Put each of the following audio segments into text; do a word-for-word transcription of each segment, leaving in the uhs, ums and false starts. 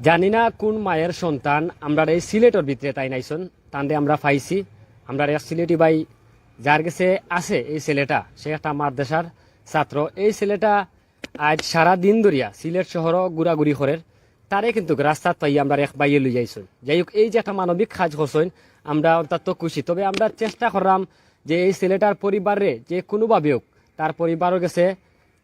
জানি না কোন মায়ের সন্তান, আমরার এই সিলেটর ভিতরে তাইন আইছইন, তানরে আমরা পাইছি। আমরার এক সিলেটি ভাই, যার গেছে আছে এই ছেলেটা, সে একটা মাদ্রাসার ছাত্র। এই ছেলেটা আজ সারা দিন ধরিয়া সিলেট শহরো ঘুরাঘুরি করের, তারে কিন্তু রাস্তাত পাইয়া আমরার এক ভাইয়ে লইয়া আইছইন। যাই হোক, এই যে একটা মানবিক কাজ করছইন, আমরা অত্যন্ত খুশি। তবে আমরা চেষ্টা করলাম যে এই ছেলেটার পরিবাররে যে কোনোভাবে হোক, তার পরিবারর গেছে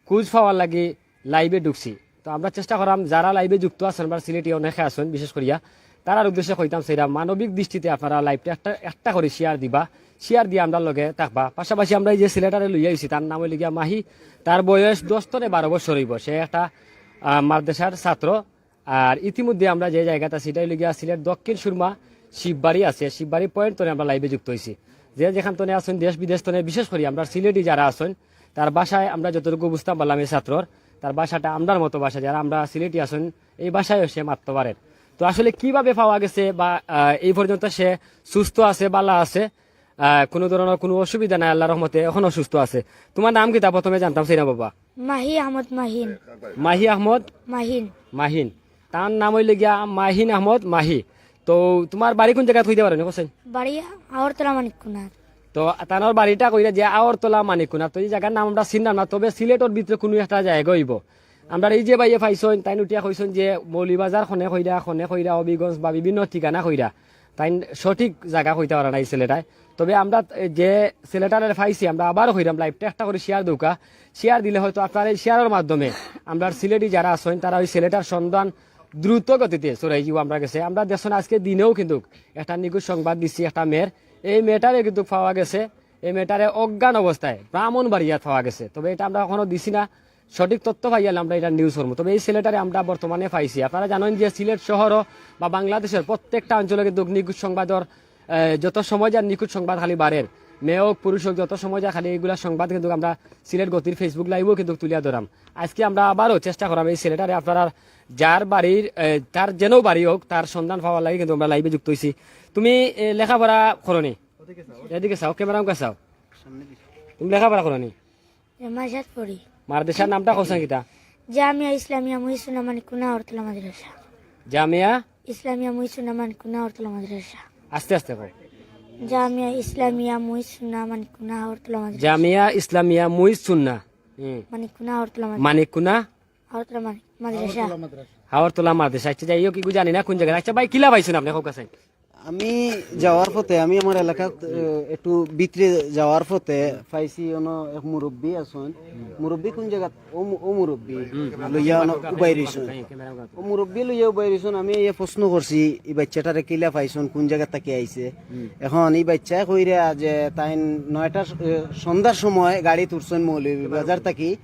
খোঁজ পাওয়ার লাগি live-এ ঢুকছি। তো আমরা চেষ্টা করলাম, যারা live-এ যুক্ত আছইন, আমরার সিলেটি অনেকে আছইন, বিশেষ করিয়া তারার উদ্দেশ্যে কইতাম চাইরাম, মানবিক দৃষ্টিতে আপনারা live-টা একটা একটা করি share দিবা, share দিয়া আমরার লগে থাকবা। পাশাপাশি আমরা এই যে ছেলেটারে লইয়া আইছি, তার নাম অইলো গিয়া মাহি, তার বয়স দশ তনে বারো বছর অইবো। সে একটা, আহ, মাদ্রাসার ছাত্র। আর ইতিমধ্যে আমরা যে জাগাত আছি, ইটা অইলো গিয়া সিলেট দক্ষিণ সুরমা শিববাড়ি আছে, শিববাড়ি point তনে আমরা live-এ যুক্ত অইছি। যে যেখান তনে আছইন, দেশ বিদেশ তনে, বিশেষ করি আমরার সিলেটি যারা আছইন, তার ভাষায় আমরা যতটুকু বুঝতাম পারলাম এই ছাত্রর, তার ভাষাটা আমরার মতো ভাষা, যারা আমরা সিলেটি আছইন, এই ভাষায়ও সে মাততো পারের। তো আসলে কিভাবে পাওয়া গেছে বা, আহ, এই পর্যন্ত সে সুস্থ আছে, ভালা আছে, আহ, কোনো ধরনের কোনো অসুবিধা নাই, আল্লাহর রহমতে এখনো সুস্থ আছে। তোমার নাম কিতা? প্রথমে জানতাম চাইরাম বাবা। মাহি আহমদ মাহিন। মাহি আহমদ মাহিন। মাহিন। তার নাম অইলো গিয়া মাহিন আহমদ মাহি। তো তোমার বাড়ি কোন জাগাত কইতা পারো নি, হোসেন? বাড়ি আগরতলা মানিককুনার। তো তানর বাড়িটা কইরা যে আগরতলা মানিককুনার, তো এই জাগার নাম আমরা চিনলাম না, তবে সিলেটর ভিতরে কোনো একটা জাগা অইবো। আমরার এই যে ভাইয়ে পাইছইন, তাইন উঠিয়া কইছইন যে মৌলভীবাজার খনে কইরা, খনে কইরা, হবিগঞ্জ বা বিভিন্ন ঠিকানা কইরা, তাইন সঠিক জাগা কইতা পারা না এই ছেলেটায়। তবে আমরা যে ছেলেটারে পাইছি, আমরা আবারও কইরাম, live-টা একটা করি share দেউক্কা। Share দিলে হয়তো আপনার এই share-র মাধ্যমে আমরার সিলেটি যারা আছইন, তারা ওই ছেলেটার সন্ধান দ্রুত গতিতে ছড়াই যাইবো আমরার গেছে। আমরা দেখছইন আজকে দিনেও কিন্তু একটা নিখোঁজ সংবাদ দিছি একটা মেয়ের। এই মেয়েটারে কিন্তু পাওয়া গেছে, এই মেয়েটারে অজ্ঞান অবস্থায় ব্রাহ্মণবাড়িয়াত পাওয়া গেছে। তবে এটা আমরা এখনো দিছি না, সঠিক তথ্য পাইয়ালে আমরা এটা news করমু। তবে এই ছেলেটারে আমরা বর্তমানে পাইছি। আপনারা জানইন যে সিলেট শহরও বা বাংলাদেশের প্রত্যেকটা অঞ্চলে কিন্তু নিখোঁজ সংবাদর, এ, যত সময় যার নিখোঁজ সংবাদ খালি বাড়ের, মেয়ে হোক পুরুষ হোক, যত সময় যার খালি এইগুলা সংবাদ কিন্তু আমরা সিলেট গতির Facebook live-ও কিন্তু তুলিয়া ধরাম। আজকে আমরা আবারও চেষ্টা করাম এই ছেলেটারে, আপনারা যার বাড়ির, এ, তার যেন বাড়ি হোক, তার সন্ধান পাওয়ার লাগি কিন্তু আমরা live-এ যুক্ত অইছি। তুমি, এ, লেখাপড়া করো নি? এদিকে চাও, camera মুখা চাও। তুমি লেখাপড়া করো নি? এ, মাদ্রাসাত পড়ি। মাদ্রাসার নামটা কওছাইন কিতা? জামিয়া ইসলামিয়া মুহিসুন্না মানিকুনা আগরতলা মাদ্রাসা। জামিয়া? ইসলামিয়া মুহিসুন্না মানিকুনা আগরতলা মাদ্রাসা। আস্তে আস্তে কও। জামিয়া ইসলামিয়া মুহিসুন্না মানিকুনা আগরতলা মাদ্রাসা। জামিয়া ইসলামিয়া মুহিসুন্না। হুম। মানিকুনা আগরতলা মাদ্রাসা। মানিকুনা? আগরতলা মানি-, মাদ্রাসা। আগরতলা মাদ্রাসা। আচ্ছা, যাই হোক, ইগু জানি না কোন জাগাত। আচ্ছা ভাই, কিলা পাইছইন আপনে? কউক্কা চাইন। আমি যাওয়ার পথে, আমি আমার এলাকাত, এ, একটু ভিতরে যাওয়ার পথে পাইছি, অনো এক মুরব্বি আছইন। মুরব্বি কোন জাগাত? ও মু-, ও মুরব্বি লইয়া অনো উবাই রইছইন। ও মুরব্বি লইয়া উবাই রইছইন। আমি এই প্রশ্ন করছি, "ই বাইচ্চাটারে কিলা পাইছইন, কোন জাগা থাকি আইছে?" এখন ই বাইচ্চায় কইরা যে তাইন নয়টার, এ, সন্ধ্যার সময় গাড়িত উঠছইন মৌলভীবাজার থাকি।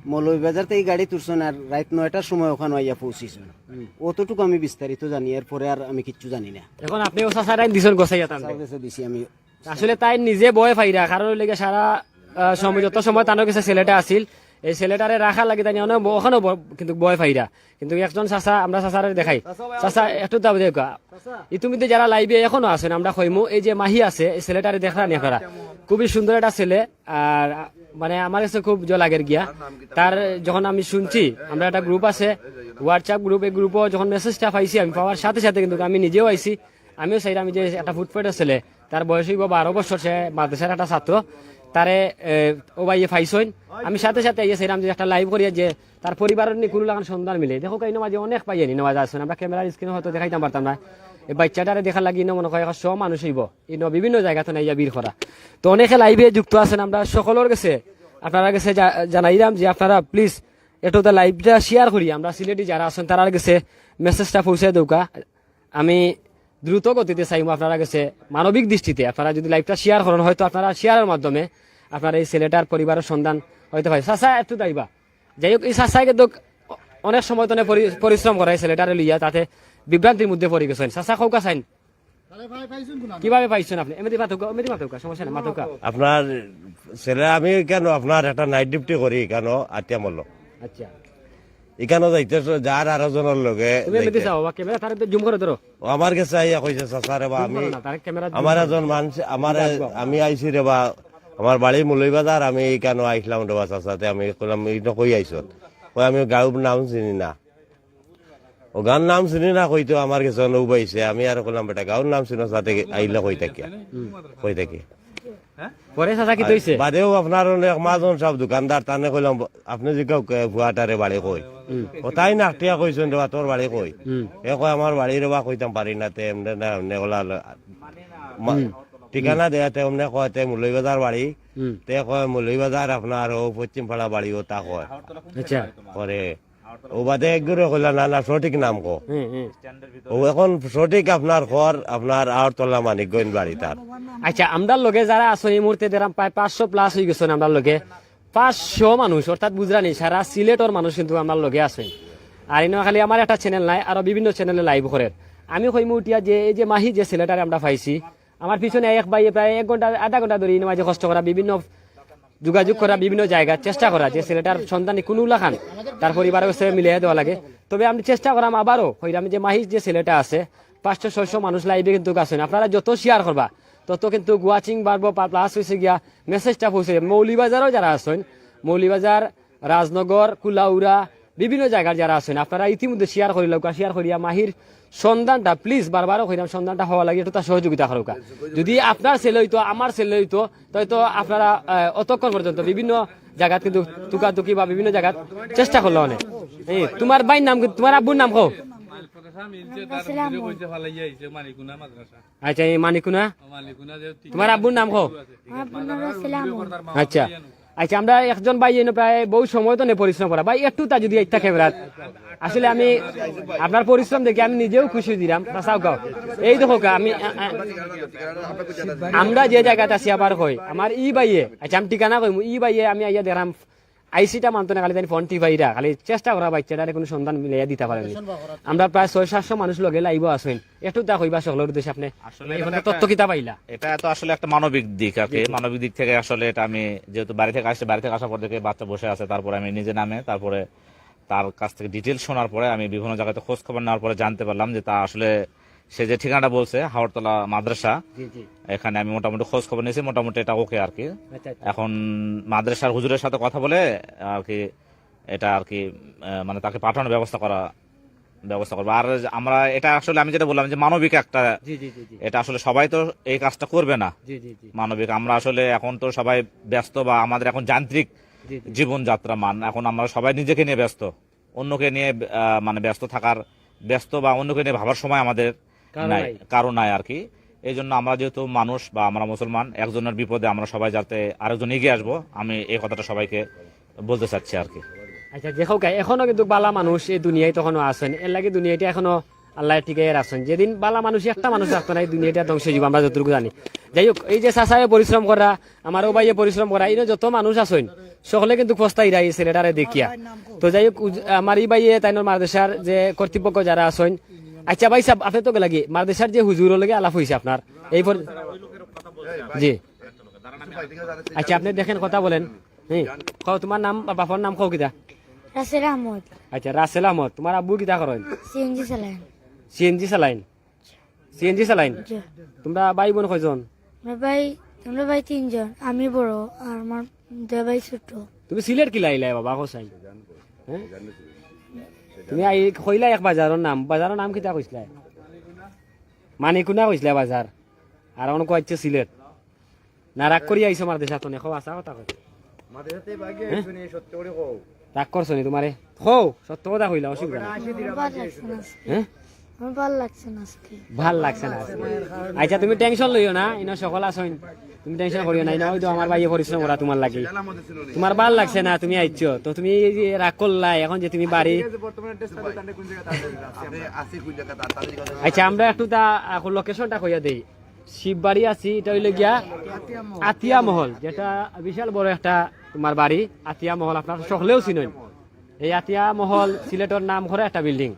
মৌলভীবাজার থাকি গাড়িত উঠছইন আর রাইত নয়টার সময় ওখানো আইয়া পৌঁছিছইন। অতটুকু আমি বিস্তারিত জানি, এরপরে আর আমি কিচ্ছু জানি না। এখন আপনে ও চাচারে দিছইন গছাইয়া তানরে? চাচার গেছে দিছি আমি। আসলে তাইন নিজে ভয় পাইরা, কারণ অইলো গিয়া সারা, আহ, সময়, যত সময় তানর গেছে ছেলেটা আছিল, এই ছেলেটারে রাখার লাগি তাইন অনেক ব-, ওখানো ব-, কিন্তু ভয় পাইরা। কিন্তু একজন চাচা, আমরা চাচারে দেখাই। চাচা, একটু দাও দেখো। ইতিমধ্যে যারা live-এ এখনো আছইন, আমরা কইমু, এই যে মাহি আছে, এই ছেলেটারে দেখরা নি আপনারা, খুবই সুন্দর একটা ছেলে। আর, আ, মানে, আমার গেছে খুব জো লাগের গিয়া। তার যখন আমি শুনছি, আমরা একটা group আছে, WhatsApp group, এই group-ও যখন message-টা পাইছি, আমি পাওয়ার সাথে সাথে কিন্তু আমি নিজেও আইছি। আমিও চাইরাম যে একটা ফুটফাটের ছেলে, তার বয়স অইবো বারো বছর, সে মাদ্রাসার একটা ছাত্র, তারে, এ, ও ভাইয়ে পাইছইন। আমি সাথে সাথে আইয়া চাইরাম যে একটা live করিয়া যে তার পরিবারর নি কুনু লাখান সন্ধান মিলে। দেখো, এই নমাজে অনেক ভাইয়ে নি নমাজ আছইন, আমরা camera-র screen-ও হয়তো দেখাইতাম পারতাম না। এই বাইচ্চাটারে দেখার লাগি ইনো মনে কয় একশো মানুষ অইবো, ইনো বিভিন্ন জাগা থনে আইয়া ভিড় করা। তো অনেকে live-এ যুক্ত আছইন, আমরা সকলর গেছে, আপনারার গেছে জা-, জানাইরাম যে আপনারা please একটু তা live-টা share করি, আমরা সিলেটি যারা আছইন তারার গেছে message-টা পৌঁছাই দেউক্কা। আমি দ্রুত গতিতে চাইমু আপনারার গেছে মানবিক দৃষ্টিতে, আপনারা যদি live-টা share করইন, হয়তো আপনারা share-র মাধ্যমে আপনারা এই ছেলেটার পরিবারর সন্ধান হইতে পারে। চাচা, একটু দাইবা। যাই হোক, এই চাচায় কিন্তু অনেক সময় থনে পরি-, পরিশ্রম করা এই ছেলেটারে লইয়া, তাতে বিভ্রান্তির মধ্যে পড়ি গেছইন। চাচা, কউক্কা চাইন। কিভাবে পাইছইন আপনে? এমনি মাতউক্কা, এমনি মাতউক্কা, সমস্যা নাই, মাতউক্কা। আপনার ছেলে, আমি কেন আপনার একটা night duty করি কেন আটিয়া মল্ল। আচ্ছা। ইকানো যাইতে স-, যার আরো জনর লগে তুমি এমনি যাইতে। চাও, বাবা, camera তারে তো zoom করে ধরো। ও আমার গেছে আইয়া কইছে, "চাচা রে বা, zoom আমি, করো না, তারে camera zoom আমার করো। একজন মানুষ, আমার, আমি আইছি রে বা, আমার বাড়ি মৌলভীবাজার, আমি ইকানো আইছলাম রে বা চাচা।" তে আমি কইলাম, "ইনো কই আইছত?" কয়, "আমি গাঁওর নাম চিনি না।" ও গাঁওর নাম চিনি না, কইতো আমার গেছে নৌ বাইছে, আমি আর কইলাম, "বেটা, গাঁওর নাম চিনো, সাথে আইলে কই থাকিয়া, কই থাকি।" পরে চাচা কিতা অইছে? বাদেও আপনার অনেক মাজন সব দোকানদার, তানে কইলাম, "আপনি যে কেউ কে-, ফুয়াটারে বাড়ি কই?" ও তাই নাকটিয়া কইছেন, "রে বা, তোর বাড়ি কই?" এ কয়, "আমার বাড়ি রে বা, কইতাম পারি না, তে এমনে না, এমনে ওলা ল-, মা-, ঠিকানা দেয়া, তে এমনে কয়, তে মৌলভীবাজার বাড়ি।" তে কয়, "মৌলভীবাজার আপনার ও পশ্চিম পাড়া বাড়ি", ও তা কয়। আচ্ছা। পরে ও বাদে একগুরে কইলা, "না, না, সঠিক নাম কো।" হুম হুম। ও এখন সঠিক আপনার ঘর, আপনার আওরতলা মানিকগঞ্জ বাড়ি তার। আচ্ছা, আমরার লগে যারা আছেন এই মুহূর্তে দেখরাম প্রায় পাঁচশো প্লাস অই গেছেন আমরার লগে। পাঁচশো মানুষ, অর্থাৎ বুঝরানি, সারা সিলেটর মানুষ কিন্তু আমরার লগে আছেন। আর ইনো খালি আমার একটা চ্যানেল নাই, আরো বিভিন্ন চ্যানেলে লাইভ করের। আমি কইমু উঠিয়া যে এই যে মাহি যে ছেলেটারে আমরা পাইছি, আমার পিছনে এক ভাইয়ে প্রায় এক ঘন্টা, আধা ঘন্টা ধরি ইনো মাঝে কষ্ট করা, বিভিন্ন যোগাযোগ করা, বিভিন্ন জায়গায় চেষ্টা করা যে ছেলেটার সন্ধান কুনু লাখান তার পরিবারের সাথে মিলিয়ে দেওয়া লাগে। তবে আমি চেষ্টা করাম আবারও কইরাম যে মাহির যে ছেলেটা আছে, পাঁচশো ছয়শো মানুষ লাইভে কিন্তু আছেন। আপনারা যত শেয়ার করবা, তত কিন্তু ওয়াচিং বাড়বো, প্লাস অইছে গিয়া মেসেজটা পৌঁছে যাবে। মৌলভীবাজারও যারা আছেন, মৌলভীবাজার, রাজনগর, কুলাউড়া, বিভিন্ন জায়গার যারা আছেন, আপনারা ইতিমধ্যে শেয়ার করি লউকা, শেয়ার করিয়া মাহির সন্ধানটা, প্লিজ, বারবারও কইরাম, সন্ধানটা হওয়া লাগে, একটু তার সহযোগিতা করউকা। যদি আপনার ছেলে অইতো, আমার ছেলে অইতো, তাই তো আপনারা, আহ, অতক্ষণ পর্যন্ত বিভিন্ন জায়গাত কিন্তু তুকাতুকি বা বিভিন্ন জায়গাত চেষ্টা করলা অনে। এই, তোমার ভাইর নাম কি? তোমার আব্বুর নাম কও। মাদ্রাসা মিলছে, তার সালাম। ভিতরে কইছে ফালাইয়া আইছে মানিকুনা মাদ্রাসা। আচ্ছা, এই মানিকুনা। মানিকুনা যে ঠিক তোমার আব্বুর নাম কও। আমার বোন নাম সালাম। আচ্ছা, আচ্ছা, আমরা একজন ভাই এনে প্রায় বহু সময় তো নেই পরিশ্রম করা। ভাই, একটু তা যদি একটা ক্যামেরা, আসলে আমি আপনার পরিশ্রম দেখে আমি নিজেও খুশি দিলাম। চাচাও গাও, এই দেখো কা, আমি আ, আ, আমরা যে জায়গাত আছি আবার কই, আমার ই ভাইয়ে, আচ্ছা, আমি ঠিকানা কইমু, ই ভাইয়ে আমি আইয়া দেখলাম আইসিটা মানতো না, খালি তাই ফোন টিপাইরা, খালি চেষ্টা করা বাচ্চাটারে কোনো সন্ধান মিলাইয়া দিতে পারেনি। আমরা প্রায় ছয় সাতশো মানুষ লগে লাইভও আছেন, একটু তা কইবা সকলের উদ্দেশ্যে আপনি আসলে এখন এটা তথ্য কিতা পাইলা? এটা তো আসলে একটা মানবিক দিক আর কি। মানবিক দিক থেকে আসলে এটা আমি যেহেতু বাড়ি থেকে আসছি, বাড়ি থেকে আসার পর দেখে বাচ্চা বসে আছে, তারপরে আমি নিজে নামে, তারপরে তার কাছ থেকে ডিটেলস শোনার পরে আমি বিভিন্ন জায়গাতে খোঁজ খবর নেওয়ার পরে জানতে পারলাম যে তা আসলে সে যে ঠিকানাটা বলছে হাওরতলা মাদ্রাসা, জি জি। এখানে আমি মোটামুটি খোঁজ খবর নিয়েছি, মোটামুটি এটা ওকে আর কি। আচ্ছা আচ্ছা। এখন মাদ্রাসার হুজুরের সাথে কথা বলে আর কি এটা আর কি আহ, মানে তাকে পাঠানোর ব্যবস্থা করা ব্যবস্থা করবো। আর আমরা এটা আসলে আমি যেটা বললাম যে মানবিক একটা, জি জি জি জি। এটা আসলে সবাই তো এই কাজটা করবে না। জি জি জি। মানবিক আমরা আসলে এখন তো সবাই ব্যস্ত বা আমাদের এখন যান্ত্রিক জি জি। জীবনযাত্রা মান, এখন আমরা সবাই নিজেকে নিয়ে ব্যস্ত, অন্যকে নিয়ে আহ, মানে ব্যস্ত থাকার, ব্যস্ত বা অন্যকে নিয়ে ভাবার সময় আমাদের কারো নাই, নাই। কারো নাই আর কি। এই জন্য আমরা যেহেতু মানুষ বা আমরা মুসলমান, একজনের বিপদে আমরা সবাই যাতে আরেকজন এগিয়ে আসবো, আমি এই কথাটা সবাইকে বলতে চাচ্ছি আর কি। আচ্ছা, যে হোক, এখনো কিন্তু বালা মানুষ এই দুনিয়ায় তখনও আছেন, এর লাগি দুনিয়াটা এখনো আল্লাহ টিকাইয়া রাখছেন। যেদিন বালা মানুষ একটা মানুষ রাখতো না, এই দুনিয়াটা ধ্বংস হয়ে যাবো, আমরা যতটুকু জানি। যাই হোক, এই যে চাচায় পরিশ্রম করা, আমার ও ভাইয়ে পরিশ্রম করা, এই যত মানুষ আছেন, সকলে কিন্তু ফস্তাইরা এই ছেলেটারে দেখিয়া। তো যাই হোক, উজ- আমার এই ভাইয়ে তাইনর মাদ্রাসার যে কর্তৃপক্ষ যারা আছেন, আচ্ছা ভাই সাহেব, আপনি তো লাগি মাদ্রাসার যে হুজুর লগে আলাপ হয়েছে আপনার এই পর-, জি, আচ্ছা, আপনি দেখেন, কথা বলেন। হ্যাঁ, কও, তোমার নাম বা বাপর নাম কও কিতা? রাসেল আহমদ। আচ্ছা, রাসেল আহমদ, তোমার আব্বু কিতা করেন? সিএনজি চালাইন। সিএনজি চালাইন। সিএনজি চালাইন। জি। তোমরা ভাই বোন কয়জন? আমরা ভাই, আমরা ভাই তিনজন, আমি বড় আর আমার দুই ভাই ছোট। তুমি সিলেট কিলা আইলায় বাবা, কও চাই? হ্যাঁ? তুমি আই কইলা এক বাজারর নাম, বাজারর নাম কিতা কইছলায়? মানিকুনা কইছলায় বাজার। আর অখন কইছে সিলেট। না, রাগ করি আইছো মাদ্রাসাত নে, কও, হাছা কথা কও। মাদ্রাসাতে বাগে আইছো নি, সত্য করে কও। রাগ করছো নি তোমারে? কও, সত্য কথা কইলা, অসুবিধা নাই। আমার ভালা লাগছে না আজকে। হ্যাঁ? আমার ভালা লাগছে না আজকে। ভালা লাগছে না আজকে। আচ্ছা, তুমি টেনশন লইও না, ইনো সকল আছইন। তুমি টেনশন করিও না, ইনো হয়তো আমার ভাইয়ে পরিশ্রম করা তোমার লাগি। তোমার ভালা লাগছে না, তুমি আইছো। তো তুমি এই যে রাগ করলায়, এখন যে তুমি বাড়ি। ঠিক আছে, বর্তমানে অ্যাড্রেসটা কই, তাহলে কোন জায়গা তাড়াতাড়ি আছে? আপনি আছে কোন জায়গা তাড়াতাড়ি কথা আচ্ছা, আমরা একটু তা, আহ, লোকেশনটা কইয়া দেই। শিববাড়ি আছি, এটা হইলে গিয়া আতিয়া মহল, যেটা বিশাল বড় একটা তোমার বাড়ি, আতিয়া মহল, আপনারা সকলেও চিনইন। এই আতিয়া মহল সিলেটর নাম করে একটা বিল্ডিং,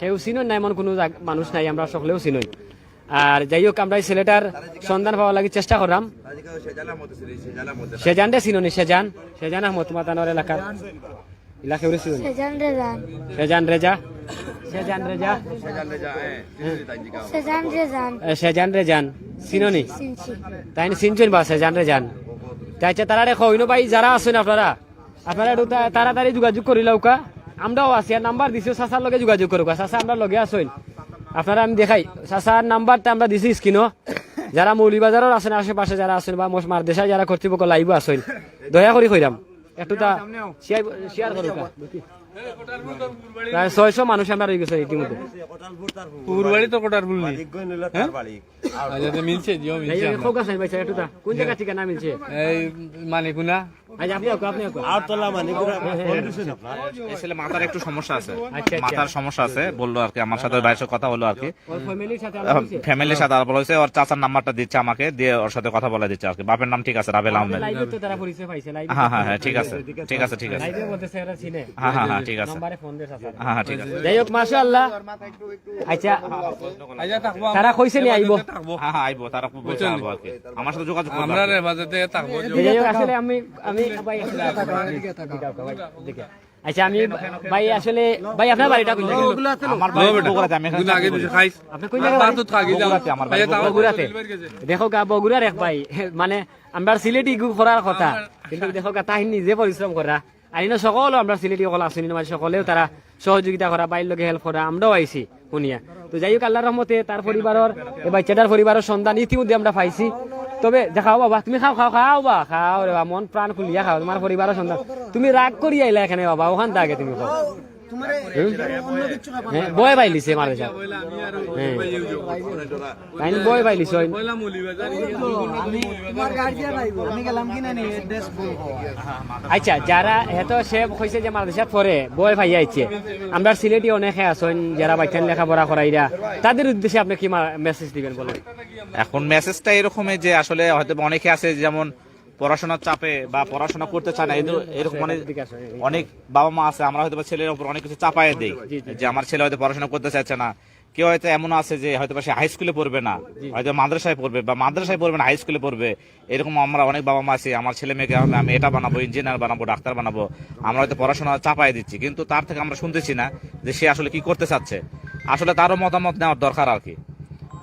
কেউ চিনইন না এমন কোনো জাগ-, মানুষ নাই, আমরা সকলেও চিনইন। আর যাই হোক, আমরা এই ছেলেটার সন্ধান পাওয়ার লাগি চেষ্টা করলাম। সেজানরে চিনইন নি? সেজান, সেজান আহমদ, তোমার তানোর এলাকার। ইলা কেউরে চিনো নি? সেজান রেজান। সেজান রেজা। সেজান রেজা। সেজান রেজান। এ, সেজান রেজান। চিনো নি? চিনছি। তাইন চিনছইন বা সেজান রেজান? তে আচ্ছা, তারারে কও, ইনো ভাই যারা আছইন আপনারা, আপনারা একটু তা-, তাড়াতাড়ি যোগাযোগ করি লউকা। আমরাও আছি, আর নাম্বার দিছি, চাচার লগে যোগাযোগ করুক। চাচা আমরার লগে আছইন, আপনারারে আমি দেখাই, চাচার নাম্বারটা আমরা দিছি স্ক্রিনো। যারা মৌলভীবাজারর আছইন, আশেপাশে যারা আছইন বা মস-, মাদ্রাসায় যারা কর্তৃপক্ষ লাইভো আছইন, দয়া করি কইরাম, একটু তা শেয়ার, শেয়ার করুক। প্রায় ছয়শো মানুষ আমরা রয়ে গেছে ইতিমধ্যে। পুকুরবাড়ি তো কোটার ফুল নি? হ্যাঁ? আচ্ছা, তো মিলছে, জিও মিলছে এই, এই, আমরা। খোকা সাহেব, আচ্ছা, একটু তা, কোন জায়গা ঠিকানা মিলছে? এই মানিকুনা। আচ্ছা, আপনি আউক, আপনি আউক। আটতলা মানিকুনা। হ্যাঁ, হ্যাঁ, হ্যাঁ। আসলে মাথার একটু সমস্যা আছে। আচ্ছা, আচ্ছা। মাথার সমস্যা আছে, বললো আর কি, আমার সাথে ওই ভাইয়ের সাথে কথা হলো আর কি। ওর ফ্যামিলির সাথে আলাপ আহ, হয়েছে? ফ্যামিলির সাথে আলাপ হয়েছে, ওর চাচার নাম্বারটা দিচ্ছে আমাকে, দিয়ে ওর সাথে কথা বলে দিচ্ছে আর কি। বাপের নাম ঠিক আছে, রাবেল আহমেদ। লাইভে তো তারা পরিচয় পাইছে, লাইভে হ্যাঁ, তো হ্যাঁ, হ্যাঁ, ঠিক আছে, ঠিক আছে, ঠিক আছে। লাইভে বলতেছে এরা চিনে। হ্যাঁ, হ্যাঁ, হ্যাঁ, ঠিক আছে। নাম্বারে ফোন দে চাচা। হ্যাঁ, হ্যাঁ, ঠিক আছে। যাই হোক, মাশাআল্লাহ। আচ্ছা, আচ্ছা, থাকবো, তারা কইছে নি আইবো? থাকবো। হ্যাঁ, হ্যাঁ, আইবো, তারা বুঝছে বুঝছেন? আইবো আর কি। আমার সাথে যোগাযোগ করবো আমরা আর কি। রে বাজাতে থাকবো। যাই হোক, আসলে আমি, আমি ভাই, এদিকে আও, ভাই, এদিকে আও। আচ্ছা, আমি, ভাই, আসলে, ভাই, আপনার বাড়িটা কোন জায়গায়? আমার বাড়ি বগুড়াতে, আমি এখানে ওগুলো আগে থাকি। দিছে খাইস। আপনি কোন জায়গায় বাড়ি? তো থাকি যাও। বগুড়াতে আমার বাড়ি, ভাইয়া, তাও বগুড়াতে। বগুড়াতে। দেখো গা, বগুড়ার এক ভাই, মানে, আমরা সিলেটি গু করার কথা, কিন্তু দেখো গা, তাই নিজে পরিশ্রম করা। আর ইনো সকল আমরা সিলেটি সকল আছইন, মানে, সকলেও তারা সহযোগিতা করা, বাইর লগে হেল্প করা, আমরাও আইছি হুনিয়া। তো যাই হোক, আল্লাহর রহমতে তার পরিবারর, এই বাচ্চাটার পরিবারর সন্ধান ইতিমধ্যে আমরা পাইছি। তবে দেখাও বাবা, তুমি খাও, খাও, খাও বা, খাও রে বা, মন প্রাণ খুলিয়া খাও, তোমার পরিবারর সন্ধান। তুমি রাগ করিয়া আইলা এখানে বাবা, ওখান থেকে তুমি খাও। হুম? হ্যাঁ, বয় বাইলিছে মাদ্রাসা। হ্যাঁ। তাইন বয় বাইলিছে। আমি, তোমার গার্জিয়ান আইবো, আমি গেলাম কিনা নি, অ্যাড্রেস বলবো। আচ্ছা, যারা হেতো সে কইছে যে মাদ্রাসাত পড়ে, বয় পাইয়া আইছে। আমরা সিলেটি অনেকে আছইন, যারা বাচ্চাইন লেখাপড়া করাইরা, তাদের উদ্দেশ্যে আপনি কি মা-, মেসেজ দিবেন বলেন? এখন মেসেজটা এরকমই যে আসলে হয়তো বা অনেকে আছে যেমন পড়াশোনার চাপে বা পড়াশোনা করতে চায় না, এদের, এরকম অনেক, অনেক বাবা মা আছে, আমরা হয়তো বা ছেলের উপর অনেক কিছু চাপায় দেই, জি, জি, যে জি। আমার ছেলে হয়তো পড়াশোনা করতে চাচ্ছে না, কেউ হয়তো এমন আছে যে হয়তো বা সে হাই স্কুলে পড়বে না, জি। হয়তো মাদ্রাসায় পড়বে, বা মাদ্রাসায় পড়বে না, হাই স্কুলে পড়বে। এরকম আমরা অনেক বাবা মা আছি, আমার ছেলে মেয়েকে আমি, আমি এটা বানাবো, ইঞ্জিনিয়ার বানাবো, ডাক্তার বানাবো, আমরা হয়তো পড়াশোনা চাপায় দিচ্ছি, কিন্তু তার থেকে আমরা শুনতেছি না যে সে আসলে কি করতে চাচ্ছে। আসলে তারও মতামত নেওয়ার দরকার আর কি,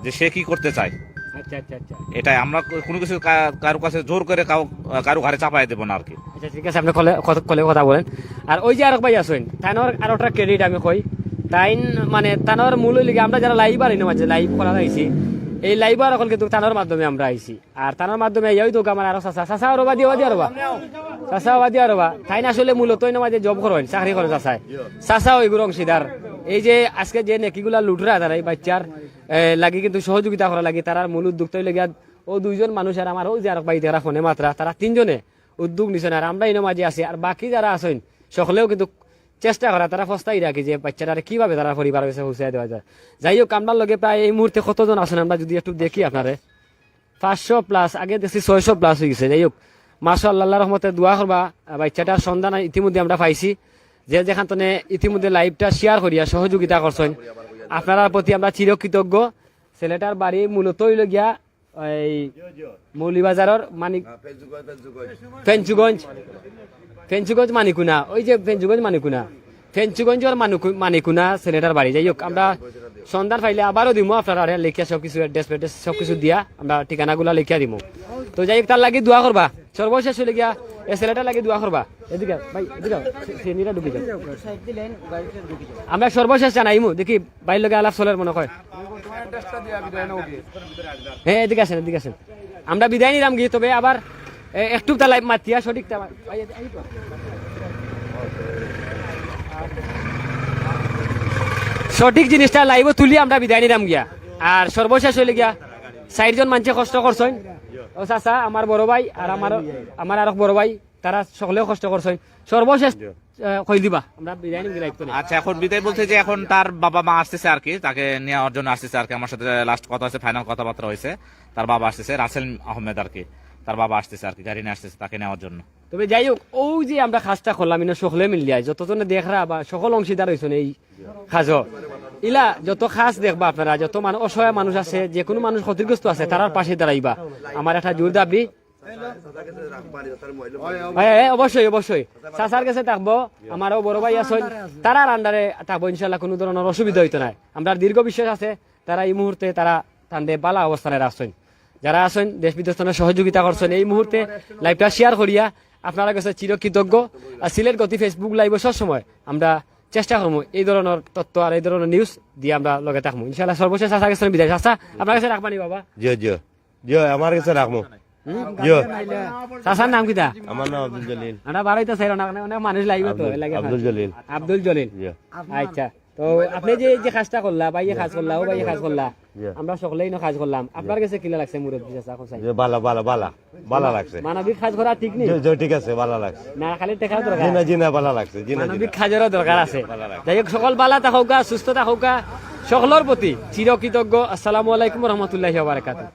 যে সে কি করতে চায়। আচ্ছা, আচ্ছা, আচ্ছা। এটাই আমরা কো-, কোনো কিছু কা-, কারো কাছে জোর করে কাউ, কারো ঘাড়ে চাপায় দেবো না আর কি। আচ্ছা, ঠিক আছে, আপনি কলে, কত-, কলে কথা বলেন। আর ওই যে আরেক ভাই আছইন, তানর আরোটা ক্রেডিট আমি কই, তাইন মানে তানর মূল অইল কি, আমরা যারা লাইভ আর ইনো মাঝে লাইভ করা আইছি, এই লাইভ আর অকল কিন্তু তানর মাধ্যমে আমরা আইছি। আর তানর মাধ্যমে এই তো আমার আরো চাচা, চাচা ওরবা দিও, দিও ওরবা। চাচা ওবা দিও ওরবা। তাইন আসলে মূলত ইনো মাঝে জব করইন, চাকরি করইন চাচায়। চাচা ওই গুরু অংশীদার। এই যে আজকে যে নেকিগুলা লুটরা তারা এই বাচ্চার, এ, লাগি কিন্তু সহযোগিতা করা লাগি, তারার মূল উদ্যোক্তা অইল গিয়া ও দুইজন মানুষ আর আমার ও যে আরেক ভাই তারা ফোনে মাতরা, তারা তিনজনে উদ্যোগ নিছইন। আর আমরা ইনো মাঝে আছি, আর বাকি যারা আছইন সকলেও কিন্তু চেষ্টা করা, তারা ফস্তাই রাখি যে বাচ্চাটারে কিভাবে তারা পরিবার হয়েছে পৌঁছায় দেওয়া যায়। যাই হোক, আমরার লগে প্রায় এই মুহূর্তে কতজন আছইন আমরা যদি একটু দেখি আপনারে, পাঁচশো প্লাস, আগে দেখছি ছয়শো প্লাস হয়ে গেছে। যাই হোক, মাশাআল্লাহ, আল্লাহর রহমতে দোয়া করবা। আহ, বাচ্চাটার সন্ধান ইতিমধ্যে আমরা পাইছি, যে যেখান তনে ইতিমধ্যে লাইভটা শেয়ার করিয়া সহযোগিতা করছইন, আপনারার প্রতি আমরা চিরকৃতজ্ঞ। ছেলেটার বাড়ি মূলত অইল গিয়া এই মৌলভীবাজারর মানিক, হ্যাঁ, ফেঞ্চুগঞ্জ, ফেঞ্চুগঞ্জ। ফেঞ্চুগঞ্জ, ফেঞ্চুগঞ্জ মানিকুনা, ওই যে ফেঞ্চুগঞ্জ মানিকুনা, ফেঞ্চুগঞ্জর মানুকু-, মানিকুনা ছেলেটার বাড়ি। যাই হোক, আমরা সন্ধান পাইলে আবারও দিমু আপনারারে লেখিয়া সব কিছু, অ্যাড্রেস ফ্যাড্রেস সব কিছু দিয়া আমরা ঠিকানাগুলা লেখিয়া দিমু। তো যাই হোক, তার লাগি দোয়া করবা, সর্বশেষ অইল গিয়া এই ছেলেটার লাগি দোয়া করবা। এদিকে ভাই, এদিকে আও। সে-, সেনিরা ঢুকি যাও। আমরা সর্বশেষ জানাইমু, দেখি ভাইর লগে আলাপ চলের মনে হয়। হ্যাঁ, এদিকে আসেন, এদিকে আসেন। আমরা বিদায় নিলাম গিয়া, তবে আবার, এ, একটু তা লাইভ মাতিয়া সঠিক তা-, সঠিক জিনিসটা লাইভও তুলি আমরা বিদায় নিলাম গিয়া। আর সর্বশেষ অইল গিয়া, চাইরজন মানষে কষ্ট করছইন। ও চাচা, আমার বড় ভাই, আর আমার, আমার আরক বড় ভাই, তারা সকলেও কষ্ট করছইন। সর্বশেষ, আহ, কই দিবা? আমরা বিদায় নিমু, লাইভ করে। আচ্ছা, এখন বিদায় বলতে যে এখন তার বাবা মা আসতেছে আর কি, তাকে নেওয়ার জন্য আসতেছে আর কি। আমার সাথে লাস্ট কথা হয়েছে, ফাইনাল কথাবার্তা হয়েছে, তার বাবা আসতেছে, রাসেল আহমেদ আর কি, তার বাবা আসতেছে আর কি, গাড়ি নিয়ে আসতেছে তাকে নেওয়ার জন্য। তবে যাই হোক, ওই যে আমরা কাজটা করলাম, ইনো সকলে মিলিয়া, যতজনে দেখরা বা সকল অংশীদার হইছইন এই কাজও, ইলা যত কাজ দেখবা আপনারা, যত মানুষ, অসহায় মানুষ আছে, যে কোনো মানুষ ক্ষতিগ্রস্ত আছে, তারার পাশে দাঁড়াইবা, আমার একটা জোর দাবি। হ্যাঁ, হ্যাঁ, অবশ্যই, অবশ্যই। চাচার গেছে থাকবো, আমারও বড় ভাই আছইন, তারার আন্ডারে থাকবো, ইনশাল্লাহ কোনো ধরনের অসুবিধা হইতো না। আমরা দীর্ঘ বিশ্বাস আছে, তারা এই মুহূর্তে তারা তানরে বালা অবস্থানে রাখছইন। যারা আছইন, দেশ বিদেশ তনে সহযোগিতা করছইন, এই মুহূর্তে লাইভটা শেয়ার করিয়া আপনারা গেছে চিরকৃতজ্ঞ। আর সিলেট গতি Facebook লাইভও সবসময় আমরা চেষ্টা করমু এই ধরনর তথ্য আর এই ধরনর নিউজ দিয়া আমরা লগে থাকমু ইনশাআল্লাহ। সর্বশেষ চাচার গেছে বিদায়। চাচা, আপনার গেছে রাখবানি বাবা? জি, জি। জি, আমার গেছে রাখমু। জি। চাচার নাম কিতা? আমার নাম আব্দুল জলিল। আমরা বারোইতা চাইরা না, অনেক, অনেক মানুষ লাগবে তো, আব্দুল, এর লাগি আব্দুল জলিল। আব্দুল জলিল। জি। আচ্ছা, তো আপনি যে, যে কাজটা করলা, ভাইয়ে কাজ করলা, ও ভাইয়ে কাজ করলা, জি। আমরা সকলেই না কাজ করলাম। আপনার গেছে কিলা লাগছে মুরব্বী চাচা, কোন সাইড? জি, বালা, বালা, বালা, বালা লাগছে। মানবিক কাজ করা ঠিক নি? জি, জি, ঠিক আছে, বালা লাগছে। না, খালি টেকার দরকার। জি না, জি না, বালা লাগছে, জি না, জি মানবিক না। কাজেরও দরকার আছে। বালা লাগছে। যাই হোক, সকল বালা থাকউক্কা, সুস্থ থাকউক্কা, সকলর প্রতি চিরকৃতজ্ঞ। আসসালামু আলাইকুম ওয়া রাহমাতুল্লাহি ওয়া বারাকাতুহু।